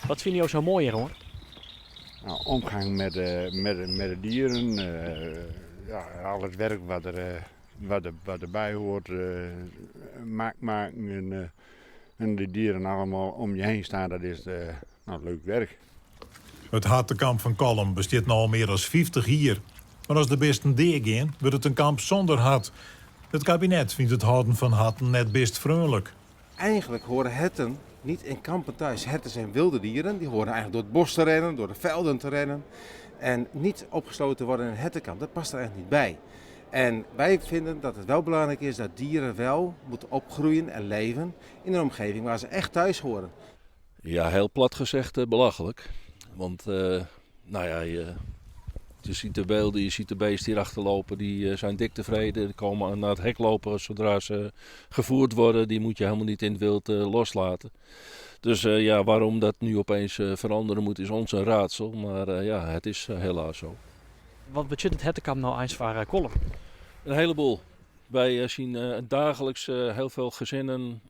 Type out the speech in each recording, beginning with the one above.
Wat fine jo sa moai hjiroan? Nou, omgang met de dieren, ja, al het werk wat erbij hoort, mak maken en de dieren allemaal om je heen staan, dat is nou, leuk werk. It hartekamp fan Kollum bestiet no al mear as 50 jier. Mar as de bisten deagean, wurdt it in kamp sûnder hart. It kabinet fynt it hâlden fan harten net bistfreonlik. Eigenlijk horen herten niet in kampen thuis. Herten zijn wilde dieren, die horen eigenlijk door het bos te rennen, door de velden te rennen. En niet opgesloten worden in een hertenkamp, dat past er eigenlijk niet bij. En wij vinden dat het wel belangrijk is dat dieren wel moeten opgroeien en leven in een omgeving waar ze echt thuis horen. Ja, heel plat gezegd belachelijk. Want nou ja, je ziet de beelden, je ziet de beesten hier achterlopen, die zijn dik tevreden. Die komen naar het hek lopen zodra ze gevoerd worden. Die moet je helemaal niet in het wild loslaten. Dus ja, waarom dat nu opeens veranderen moet is ons een raadsel. Maar ja, het is helaas zo. Wat betsjut it hertekamp no eins foar Kollum? Een heleboel. Wij zien dagelijks heel veel gezinnen,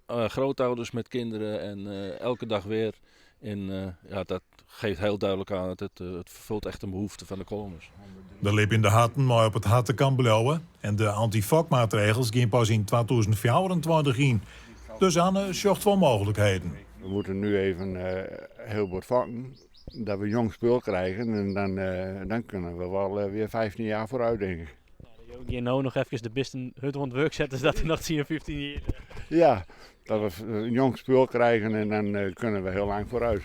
grootouders met kinderen en elke dag weer. En ja, dat geeft heel duidelijk aan dat het vervult echt een behoefte van de Kollumer. De libjende harten meie op it hartekamp bliuwe en de anty-fokmaatregels gean pas yn 2024 yn. Dus Anne sjocht wol mooglikheden. We moeten nu even heel wat fokken, dat we jong spul krijgen en dan kunnen we wel weer 15 jaar vooruit, denk ik. Jo gean no noch efkes de bisten hurd oan it wurk setten, sadat der noch 10 of 15 jier. Ja, dat we een jong spul krijgen en dan kunnen we heel lang vooruit.